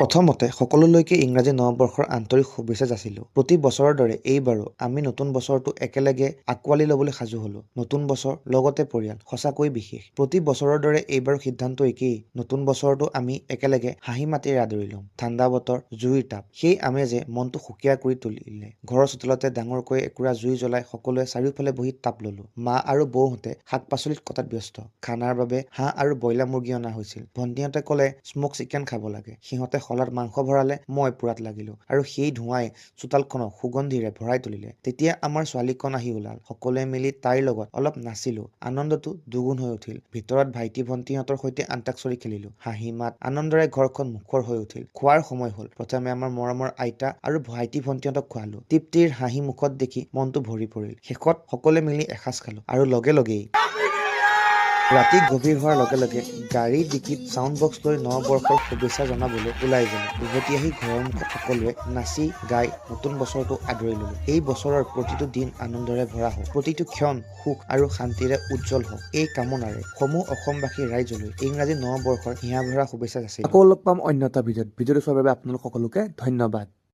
প্ৰথমতে সকলোলৈকে ইংৰাজী নৱবৰ্ষৰ আন্তৰিক শুভেচ্ছা যাচিলোঁ। প্ৰতি বছৰৰ দৰে এইবাৰো আমি নতুন বছৰটো একেলগে আঁকোৱালি ল'বলৈ সাজু হ'লোঁ। নতুন বছৰ, লগতে পৰিয়াল, সঁচাকৈয়ে বিশেষ। প্ৰতি বছৰৰ দৰে এইবাৰো সিদ্ধান্ত একেই, নতুন বছৰটো আমি একেলগে হাঁহি-মাতেৰে আদৰি ল'ম। ঠাণ্ডা বতৰ, জুইৰ তাপ। সেই আমেজে মনটো সুকীয়া কৰি তুলিলে। ঘৰৰ চোতালতে ডাঙৰকৈ একুৰা জুই জ্বলাই সকলোৱে চাৰিওফালে বহি তাপ ল'লোঁ। মা আৰু বৌহঁতে শাক-পাচলি কটাত ব্যস্ত। খানাৰ বাবে হাঁহ আৰু ব্ৰইলাৰ মুৰ্গী অনা হৈছিল। ভণ্টিহঁতে ক'লে স্ম'ক চিকেন খাব লাগে। সিহঁতে শলাত মাংস ভৰালে, মই পোৰাত লাগিলোঁ আৰু সেই ধোঁৱাই চোতালখনক সুগন্ধিৰে ভৰাই তুলিলে। তেতিয়া আমাৰ ছোৱালীকণ আহি ওলাল। সকলোৱে মিলি তাইৰ লগত অলপ নাচিলোঁ, আনন্দটো দুগুণ হৈ উঠিল। ভিতৰত ভাইটি-ভণ্টিহঁতৰ সৈতে অন্তাক্ষৰী খেলিলোঁ। হাঁহি-মাত, আনন্দৰে ঘৰখন মুখৰ হৈ উঠিল। খোৱাৰ সময় হ'ল। প্ৰথমে আমাৰ মৰমৰ আইতা আৰু ভাইটি-ভণ্টিহঁতক খুৱালোঁ। তৃপ্তিৰ হাঁহি মুখত দেখি মনটো ভৰি পৰিল। শেষত সকলোৱে মিলি এসাঁজ খালোঁ আৰু লগে লগেই ৰাতি গভীৰ হোৱাৰ লগে লগে গাড়ীৰ ডিকিত ছাউণ্ড বক্স লৈ নৱবৰ্ষৰ শুভেচ্ছা জনাবলৈ ওলাই গ'লো। উভতি আহি ঘৰৰ মুখত সকলোৱে নাচি গাই নতুন বছৰটো আদৰি ল'লো। এই বছৰৰ প্ৰতিটো দিন আনন্দৰে ভৰা হওক, প্ৰতিটো ক্ষণ সুখ আৰু শান্তিৰে উজ্জ্বল হওক, এই কামনাৰে সমূহ অসমবাসী ৰাইজলৈ ইংৰাজী নৱবৰ্ষৰ হিয়াভৰা শুভেচ্ছা যাচিলোঁ। আকৌ লগ পাম অন্য এটা ভিডিঅ'ত। ভিডিঅ'টো চোৱাৰ বাবে আপোনালোক সকলোকে ধন্যবাদ।